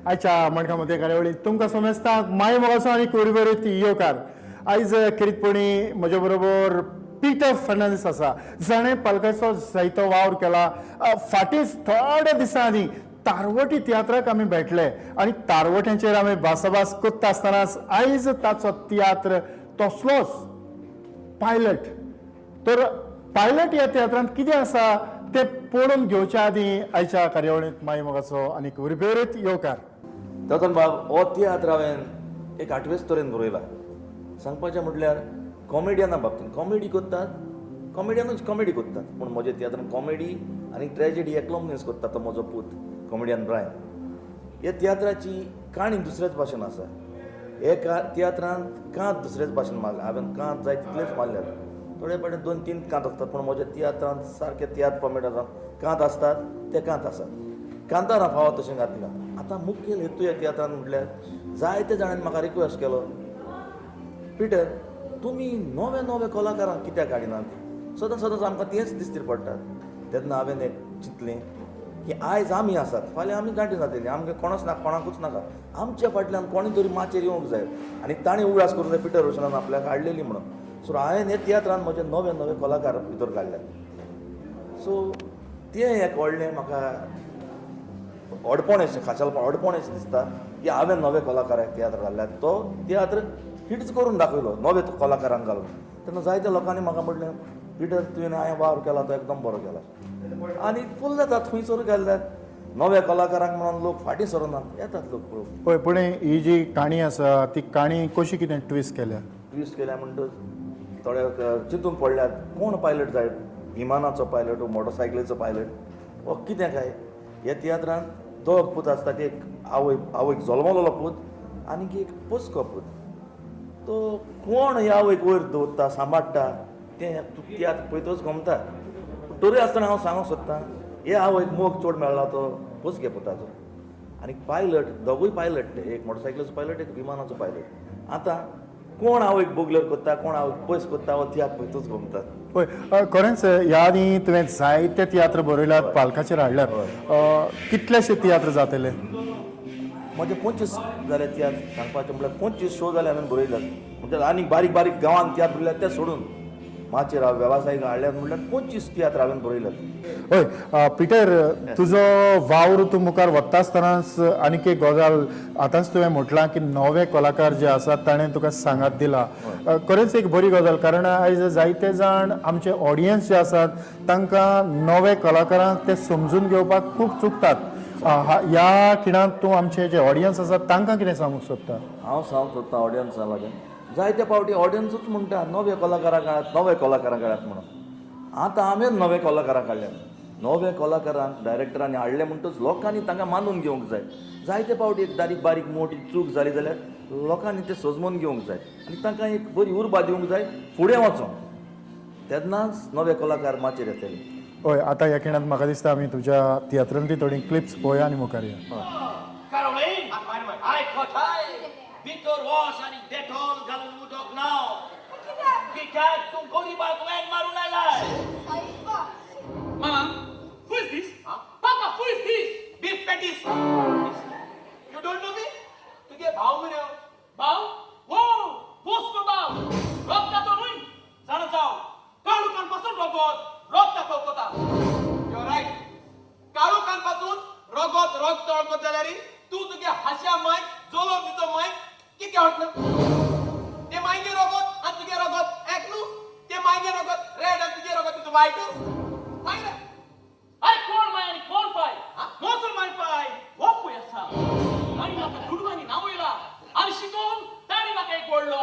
आयच्या माणका मोतयां कार्यावळींत तुमकां समेस्तांक माय मोगाचो आनी कुरबरीत येवकार. आयज खेरीतपणी म्हज्या बरोबर पिटर फर्नांडीस आसा, जाणें पालकाचो जायतो वावर केला. फाटींच थोड्या दिसां आदीं तारवटी तियात्राक आमी भेटले आनी तारवट्यांचेर आमी भासाभास करता आसतनाच आयज ताचो तियात्र तसलोच पायलट. तर पायलट ह्या तियात्रांत कितें आसा तें पळोवन घेवच्या आदीं आयच्या कार्यावळींत माई मोगाचो आनीक उर्बेरीत येवकार. रतन बाब, हो तियात्र हांवें एक आठवेच तरेन बरयला. सांगपाचें म्हटल्यार कॉमेडियना बाबतीन कॉमेडी करतात, कॉमेडियनूच कॉमेडी करतात, पूण म्हज्या तियात्रान कॉमेडी आनी ट्रेजेडी एकलो मनीस करता, तो म्हजो पूत कॉमेडियन ब्रायन. ह्या तियात्राची काणी दुसऱ्याच भाशेन आसा. एका तियात्रांत कांत दुसऱ्याच भाशेन मारल्या हांवें. कांत जाय तितलेच मारल्यात. थोडे फावटी दोन तीन कांत आसतात, पूण म्हज्या तियात्रांत सारके तियात्र फॉर्मेट आसा. कांत आसतात ते कांत आसात, कांतारां फावो तशें घातल्या. आतां मुखेल हेतू ह्या तियात्रान म्हटल्यार जायते जाणांनी म्हाका रिक्वेस्ट केलो, पिटर, तुमी नवे नवे कलाकारांक कित्याक हाडिनात? सदां सदांच आमकां तेंच दिसती पडटात. तेन्ना हांवें एक चिंतलें की आयज आमी आसात, फाल्यां आमी जाणटी जातली, आमकां कोणच ना, कोणाकूच नाका. आमच्या फाटल्यान कोणी तरी माचयेर येवंक जाय आनी ताणें उगडास करूंक जाय पिटर रोशनान आपल्याक हाडलेली म्हणून. सो हांवें ह्या तियात्रान म्हजे नवे नवे कलाकार भितर काडल्यात. सो तें एक व्हडलें म्हाका अडपण अशें, खाशेलपण, अडपण अशें दिसता की हांवें नवे कलाकाराक तियात्र घाल्ल्यात. तो तियात्र हिट्स करून दाखयलो नवे कलाकारांक घालून. तेन्ना जायत्या लोकांनी म्हाका म्हणलें, पिटर, तुवें हांवें वावर केला तो एकदम बरो केला. आनी फूल जाता थंयसर गेल्ल्याक नव्या कलाकारांक म्हणून लोक फाटीं सरनात, येतात लोक पळोवंक. हय, पूण ही जी काणी आसा ती काणी कशी कितें ट्विस्ट केल्या? ट्विस्ट केल्या म्हणटच थोडे चिंतूंक पडल्यात, कोण पायलट जाय, विमानाचो पायलट वो मोटरसायकलीचो पायलट वो कितें काय. ह्या तियात्रांत दोग पूत आसतात, एक आवय आवयक जल्मलेलो पूत आनी एक पोसको पूत. तो कोण ह्या आवयक वयर दवरता, सांबाळटा, तें तूं तियात्र पळयतच गमता. तरी आसतना हांव सांगूंक सोदतां, हे आवयक मोग चड मेळ्ळा तो पोसके पुताचो. आनी पायलट, दोगूय पायलट ते, एक मोटरसायकलीचो पायलट, एक विमानाचो पायलट. आतां कोण आवयक बोगलेर करता, कोण आवयक पयस करता, हो तियात्र पळयतच गमता. हय, खरेंच ह्या आदीं तुवें जायते तियात्र बरयल्यात, पालकाचेर हाडल्यात. कितलेशे तियात्र जातले? म्हजे 25 जाले तियात्र. सांगपाचें म्हळ्यार 25 शो जाले हांवें बरयल्यात. म्हणजे आनीक बारीक बारीक गांवांत तियात्र बरयल्यात ते सोडून माचयेर हांव वेवसायीक हाडल्यात म्हळ्यार 25 तियात्र हांवें बरयल्यात. हय, पिटर, तुजो वावर तूं मुखार वता आसतनाच आनीक एक गजाल, आतांच तुवें म्हटलां की नवे कलाकार जे आसात ताणें तुका सांगात दिला. खरेंच एक बरी गजाल, कारण आयज जायते जाण आमचे ऑडियन्स जे आसात तांकां नवे कलाकारांक ते समजून घेवपाक खूब चुकतात. ह्या खिणांत तूं आमचे जे ऑडियन्स आसात तांकां कितें सांगूंक सोदता? हांव सांगूंक सोदतां ऑडियन्सा लागीं, जायते फावटी ऑडियन्सूच म्हणटा, नवे कलाकारां काडात, नवे कलाकारां काडात म्हणून. आतां हांवें नवे कलाकारां काडल्यात. नवे कलाकारांक डायरेक्टरांनी हाडले म्हणटच लोकांनी तांकां मानून घेवंक जाय. जायते फावटी एक बारीक बारीक मोटी चूक जाली जाल्यार लोकांनी तें सजमून घेवंक जाय आनी तांकां एक बरी उर्बा दिवंक जाय फुडें वचोंक. तेन्नाच नवे कलाकार माचयेर येतले. हय, आतां ह्या खिणांत म्हाका दिसता आमी तुज्या तियात्रांतली थोडी क्लिप्स पळोवया आनी मुखार या. Caroline, आयकताय, भितर वच आनी डेटॉल घालून उदक न्हाव. कित्याक तूं गरिबाक वेंग मारून आयलाय. Mama, who is this? Papa, who is this? Beef patties. You don't know me? तुगे भाव मरे हांव. भाव? वो, पोसको भाव. रगता तो न्हय. जाणा जाव, काळोखान पासून रगत रगताक वळखता. You're right. काळोखान पासून रगत रक्त वळखत जाल्यार तूं तुगे हांश्या मायक जलोम दितो मायक कितें हटलं? ते मायगे रगत आनी तुगे रगत एक न्हू? ते मायगे रगत रेड आनी तुगे रगत तुजो वायट सांग रे. अरे, कोण माय आनी कोण पाय? हा? मोसो माय पाय वोपूय आसा आनी म्हाका दुडवांनी न्हावयला आनी शिकोवन ताणी म्हाका एक व्हडलो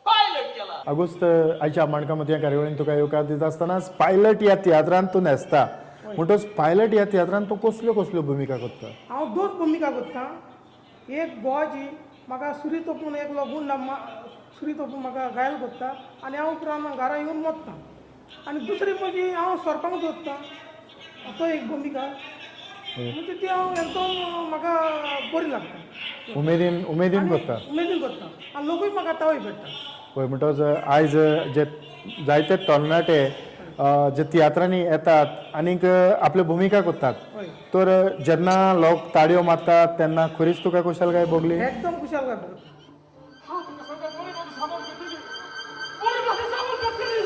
पायलट केला. आगोस्त, आयच्या माणका मोतयां कार्यावळीन तुका येवकार दिता आसतनाच पायलट ह्या तियात्रांत तूं न्हेसता म्हणटच पायलट ह्या तियात्रांत तूं कसल्यो कसल्यो भुमिका करता? हांव दोन भुमिका करता. एक गोवाची, म्हाका सुरी तोपून एकलो गुंडा सुरी तोपून म्हाका घायल करता आनी हांव उपरांत घरा येवन मोत्ता. आनी दुसरी म्हणजे हांव सोरपांक दोत्ता, तो एक भुमिका. म्हणजे ती हांव एकदम म्हाका बरी लागता. उमेदीन उमेदीन आनी करता. उमेदीन करता आनी लोकूय म्हाका तावय पेट्टा. पळय, म्हणटच आयज जे जायते तरणाटे जे तियात्रांनी येतात आनीक आपल्यो भुमिका करतात, हय. तर जेन्ना लोक ताळयो मारतात तेन्ना खरीच तुका खुशालकाय भोगली? एकदम खुशालकाय भोगता. हांव तुका सगळ्या बरे भाशेन सामोर करतली, बरे भाशेन सामोर करतली.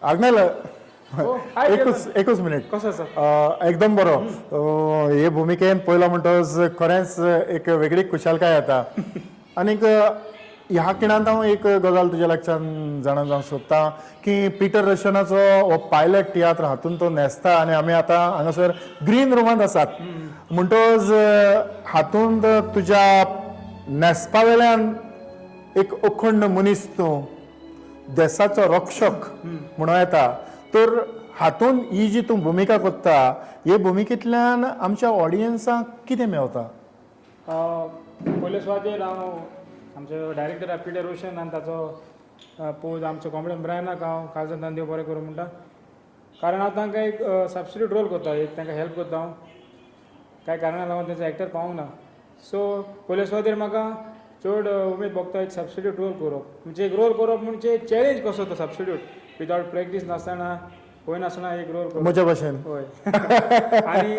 आग्नेल, हाय. एकूच मिनीट. कसो आसा? एकदम बरो. हे भुमिकेन पयलो म्हणटकच खरेंच एक वेगळी खुशालकाय येता. आनीक ह्या खिणांत हांव एक गजाल तुज्या लागच्यान जाणा जावंक सोदता की पिटर रशनाचो हो पायलट तियात्र हातून तो न्हेसता आनी आमी आतां हांगासर ग्रीन रुमांत आसात, म्हणटकच हातूंत तुज्या न्हेसपा वेल्यान एक अखंड मनीस तूं, देसाचो रक्षक म्हणूं येता. तर हातून ही जी तूं भुमिका करता, हे भुमिकेंतल्यान आमच्या ऑडियन्साक कितें मेवता? पयले सुवातेर हांव आमचो डायरेक्टर पिटर रोशन आनी ताचो पोज आमचो कॉमेडियन ब्रायनाक हांव काळजांतल्यान देव बरें करूं म्हणटा, कारण हांव तांकां एक सबस्टिट्यूट रोल करता, एक तांकां हेल्प करता हांव. कांय कारणां लागून तेंचो एक्टर पावूंक ना. सो पयले सुवातेर म्हाका चड उमेद भोगता एक सबस्टिट्यूट रोल करप. म्हणजे एक रोल करप म्हणजे एक चॅलेंज कसो तो सबस्टिट्यूट, विदावट प्रॅक्टीस नासतना, पळय नासतना एक रोल करप. म्हज्या भाशेन. हय. आनी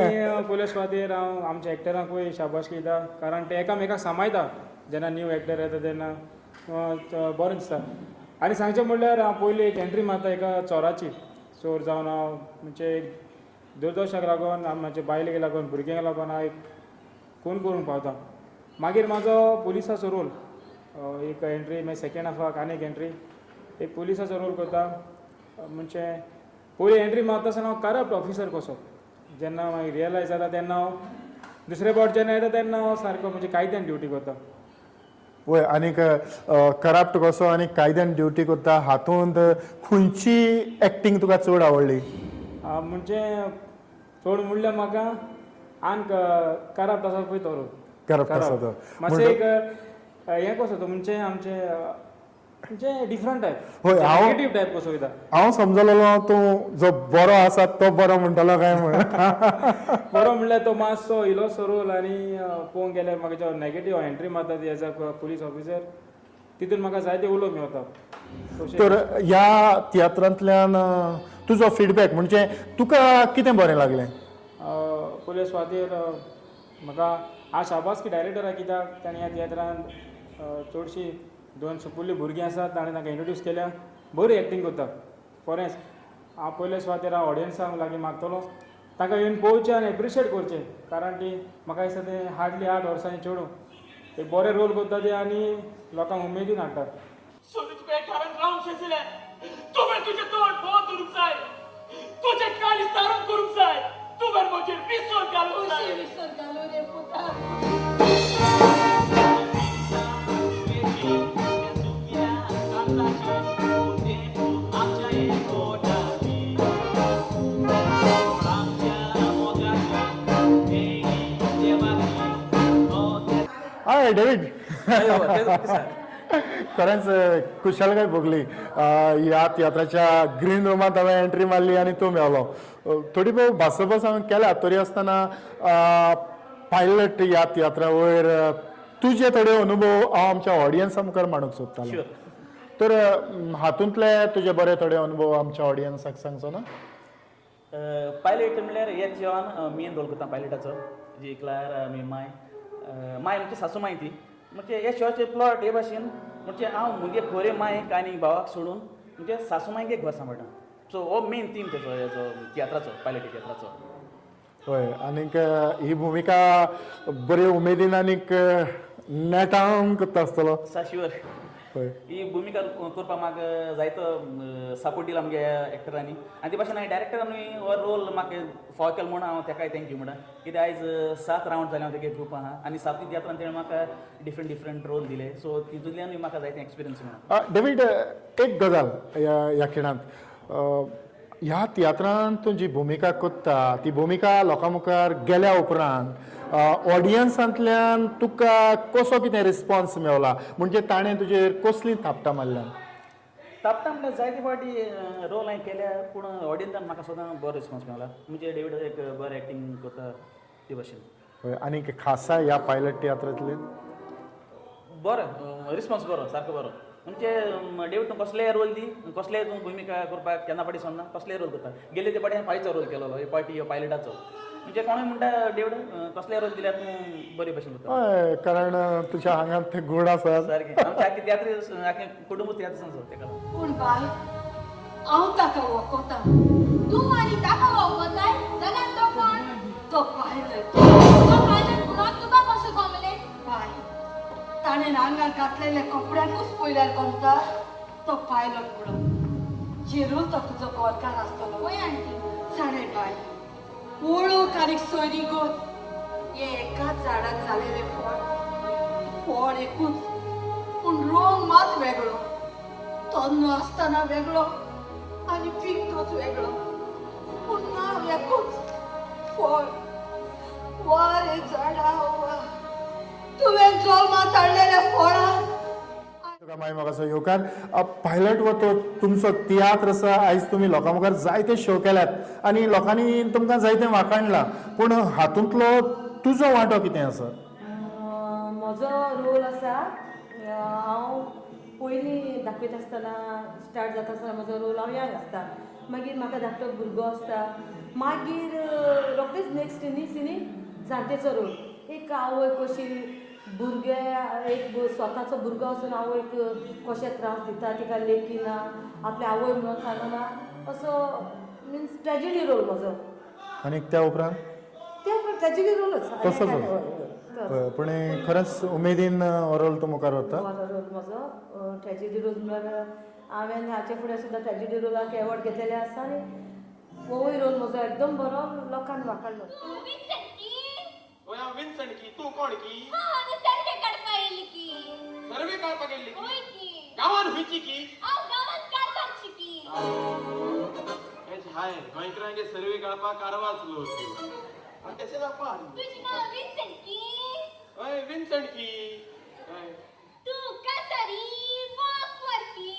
पयले सुवातेर हांव आमच्या एक्टरांकूय शाबासकी दिता, कारण ते एकामेकाक सांबाळटा. जेन्ना न्यू एक्टर येता तेन्ना बरें दिसता. आनी सांगचें म्हणल्यार हांव पयली एक एंट्री मारता एका चोराची, चोर जावन हांव, म्हणजे एक दुर्दशाक लागून, म्हाजे बायलेक लागून, भुरग्यांक लागून हांव एक खून करूंक पावता. मागीर म्हाजो पुलिसाचो रोल एक एंट्री, मागीर सेकेंड हाफाक आनी एक एंट्री, एक पुलिसाचो रोल करता. म्हणजे पयली एंट्री मारता आसतना हांव करप्ट ऑफिसर कसो, जेन्ना मागीर रियलायज जाता तेन्ना हांव दुसरे फावट जेन्ना येता तेन्ना हांव सारको म्हणजे कायद्यान ड्युटी करता. वय, आनीक करप्ट कसो आनी कायद्यान ड्युटी करता, हातूंत खंयची एक्टींग तुका चड आवडली? म्हणजे चड म्हणल्यार म्हाका आन करप्ट आसा पळय तो रोल. करप्ट आसा तो. मातशें एक हें कसो तो, म्हणजे आमचें म्हणजे डिफरंट टायप, हय, नेगेटीव टायप कसो वयता. हांव समजलेलो तूं जो बरो आसा तो बरो म्हणटलो काय म्हण. बरो म्हणल्यार तो मातसो इलोसो रोल. आनी पळोवंक गेल्यार म्हाका जो नेगेटीव एंट्री मारता ती एज अ पुलीस ऑफिसर, तितून म्हाका जायते उलोवप मेवता. तर ह्या तियात्रांतल्यान तुजो फिडबॅक म्हणजे तुका कितें बरें लागलें? पयले सुवातेर म्हाका हांव शाबासकी डायरेक्टराक, कित्याक ताणें ह्या तियात्रान चडशीं दोन सुपुल्लीं भुरगीं आसात, ताणें तांकां इंट्रोड्यूस केल्या, बरी एक्टींग करता. खरेंच हांव पयले सुवातेर हांव ऑडियन्सांक लागीं मागतलो तांकां येवन पळोवचें आनी एप्रिशिएट करचें, कारण ती म्हाका दिसता तें हार्डली 8 वर्सांनी चेडूं एक बरें रोल करता तें आनी लोकांक उमेदीन हाडटा. सोनी, तुका एक कारण रावंक शेजिलें. तुवें तुजें तोंड बंद दवरूंक जाय, तुजें काळीज दारून करूंक जाय, तुवें म्हजेर विसर घालूंक जाय. विसर घालूं रे पुता? हय डेवीड, खरेंच खुशालकाय भोगली. ह्या तियात्राच्या ग्रीन रुमांत हांवें एंट्री मारली आनी तूं मेवलो. थोडी भोव भासाभास हांवें केल्या, तरी आसतना पायलट ह्या तियात्रा वयर तुजे थोडे अनुभव हांव आमच्या ऑडियन्सा मुखार मांडूंक सोदतालो. तर हातूंतले तुजे बरे थोडे अनुभव आमच्या ऑडियन्साक सांगचो ना? पायलट म्हणल्यार हे जिवान मेन रोल करता पायलटाचो, जी क्लार आमी माय माय म्हणजे सासू माय ती. म्हणजे हे शोचे प्लॉट हे भाशेन, म्हणजे हांव म्हगे खरे मायक आनी भावाक सोडून म्हणजे सासू मायक एक घर सांबाळटा. सो हो मेन थीम तेचो हेचो तियात्राचो, पायलट तियात्राचो. हय, आनीक ही भुमिका बरे उमेदीन आनीक नेटान करता आसतलो. सा शुअर. हय. ही भुमिका करपाक म्हाका जायतो सपोर्ट दिला आमगे एक्टरांनी आनी ते भाशेन हांवें डायरेक्टरानूय हो रोल म्हाका फावो केलो म्हणून हांव तेकाय thank you म्हणटा. कित्याक आयज 7 रावंड जाले हांव तेगे ग्रुप आहा आनी सातूय तियात्रान तेणें म्हाका डिफरंट डिफरंट रोल दिले, सो तितूंतल्यानूय म्हाका जायते एक्सपिरियन्स मेळ्ळो. डेवीड, एक गजाल ह्या खिणांत, ह्या तियात्रांत तूं जी भुमिका करता ती भुमिका लोकां मुखार गेल्या उपरांत ऑडियन्सांतल्यान तुका कसो कितें रिस्पॉन्स मेवला, म्हणजे ताणें तुजेर कसलीं थापटां मारल्यात? थापटां म्हणल्यार जायते फावटी रोल हांवें केल्या, पूण ऑडियन्सान म्हाका सदां बरो रिस्पॉन्स मेळ्ळा. म्हणजे डेवीड एक बरें एक्टींग करता ते भाशेन. हय, आनीक खासा ह्या पायलट तियात्रांतले बरो रिस्पॉन्स, बरो, सारको बरो. म्हणजे डेवीड तूं कसलेय रोल दी, कसलेय तूं भुमिका करपाक केन्ना फाटी सरना, कसलेय रोल करता. गेले ते फाटी हांवें पायचो रोल केलोलो, हे पाटी हो पायलटाचो. म्हणजे कोणूय म्हणटा डेवीड कसलेय रोल दिल्यार तूं बरे भशेन करता. हय, कारण तुज्या आंगांत ते गूण आसात. सारकें, आमचें आख्खें तियात्र, आख्खें कुटुंबूच तियात्र आसा तेका लागून. पूण बाय, हांव ताका वळखता. तूं आनी ताका वळखताय जाल्यार तो कोण? तो पायलट. तो पायलट म्हणून तुका कशें गमलें? बाय, ताणें आंगार घातलेल्या कपड्यांकूच पळयल्यार गमता तो पायलट म्हणून. जेरूल तो तुजो गोरकार आसतलो. वय आंटी. जाणें बाय, वळख आनी सोयरीगत हे एकाच झाडाक जालेलें फळ. फळ एकूच, पूण रंग मात वेगळो. तन्नो आसतना वेगळो आनी पिकतोच वेगळो, पूण नांव एकूच, फळ. वा रे झाडा वा, तुवें जल्मात हाडलेल्या फळान. तुका मागीर म्हाका येवकार. पायलट हो तो तुमचो तियात्र आसा, आयज तुमी लोकां मुखार जायते शो केल्यात आनी लोकांनी तुमकां जायते वाखाणलां, पूण हातूंतलो तुजो वांटो कितें आसा? म्हजो रोल आसा, हांव पयलीं दाखयता आसतना, स्टार्ट जाता आसतना म्हजो रोल हांव यंग आसता, मागीर म्हाका धाकटो भुरगो आसता, मागीर रोखडीच नेक्स्ट सिनी जाणटेचो रोल. एक आवय कशी भुरगे, एक स्वताचो भुरगो आसून आवयक कशे त्रास दिता, तिका लेखिना, आपल्या आवय म्हणून सांगना, असो मिन्स ट्रेजिडी रोल म्हजो. आनी त्या उपरांत ते ट्रेजिडी रोलच. तसोच रोल, पूण खरेंच उमेदीन हो रोल तूं मुखार व्हरता. म्हजो रोल, म्हजो ट्रेजिडी रोल म्हळ्यार हांवें हाचे फुडें सुद्दां ट्रेजिडी रोलाक एवॉर्ड घेतलेले आसा आनी होवूय रोल म्हजो एकदम बरो लोकांक वाखाणलो. तूं विन्संट की? हय, हांव विन्संट की. तूं कोण की? हां, सर्वे काडपा येयली की. सर्वे काडपाक येयल्ली की? वय की. गांवान खंयची की? हांव गांवांत कारभारची की. हेच हाय गोंयकारांगे सर्वे काडपाक कारवाच लोक. तशें जावपा. तुजें नांव विन्संट की? हय, विन्संट की. हय. तूं कासारी वाक वारकी.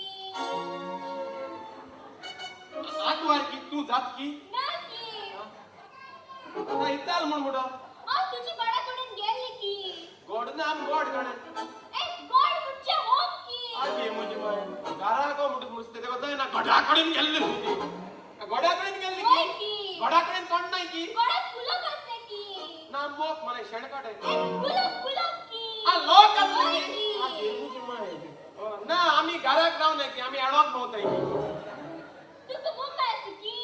आंकवार की तूं जात की? ना की. ना इचाल म्हूण म्हणटा. हांव तुजी गोडा कडेन गेल्ली की. गोड ना, आम गोड काणे. ए गोड म्हणजे होम की. आगे म्हजी माय घरा गो म्हणटा नुस्तें तेका जायना, गोडा कडेन गेल्ली खंय ती. गोडा कडेन गेल्ली वय की? की. गोडा कडेन कोण नाय की? गोडाक फुलोक आसलें की. ना मोक मला शेण काडे. ए फुलोक फुलोक की. आ लोक आसले वय की? की. आगे म्हजी माय ना, आमी घराक रावनाय की, आमी एडोक भोंवताय की. तुका मम्मा आसा की?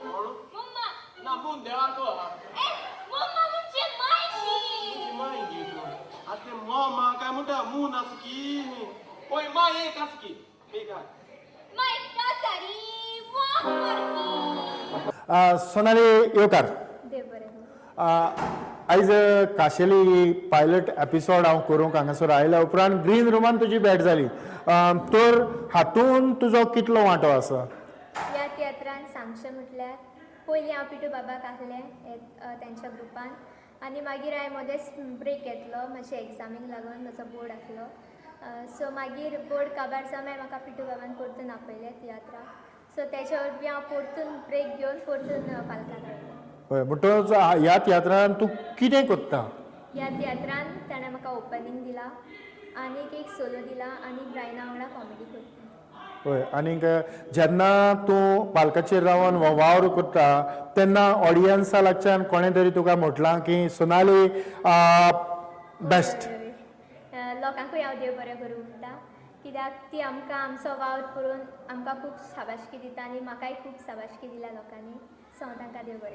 कोण? मम्मा. ना, मून देवाको आहा. ए मम्मा म्हणजे माय की. म्हजी माय गी तूं. आतां मोमा काय म्हणटा मून आसा की? पळय माय एक आसा की. एक आहा. माय कासारी वाक मारकी. सोनाली येवकार. देव बरें. आयज काशेली पायलट एपिसोड हांव करूंक हांगासर आयल्या उपरांत ग्रीन रुमान तुजी भेट जाली, तर हातूंत तुजो कितलो वांटो आसा? ह्या तियात्रान सांगचें म्हटल्यार पयलीं हांव पिटू बाबाक आहलें तेंच्या ग्रुपान आनी मागीर हांवें मदेंच ब्रेक घेतलो म्हजे एग्जामीक लागून, म्हजो बोर्ड आहलो. सो मागीर बोर्ड काबार जावन मागीर म्हाका पिटू बाबान परतून आपयलें तियात्राक. सो तेच्या वरवीं हांव परतून ब्रेक घेवन परतून पालकाक आयलें. हय, म्हणटकच ह्या तियात्रान तूं कितें करता? ह्या तियात्रान ताणें म्हाका ओपनींग दिला आनीक एक सोलो दिला आनी ब्रायना वांगडा कॉमेडी करता. हय, आनीक जेन्ना तूं पालकाचेर रावन हो वावर करता तेन्ना ऑडियन्सा लागच्यान कोणें तरी तुका म्हटलां की सोनाली बेस्ट? लोकांकूय हांव देव बरें करूं म्हणटा, कित्याक ती आमकां आमचो वावर पळोवन आमकां खूब शाबासकी दिता आनी म्हाकाय खूब शाबासकी दिल्या लोकांनी. सो हांव तांकां देव बरें.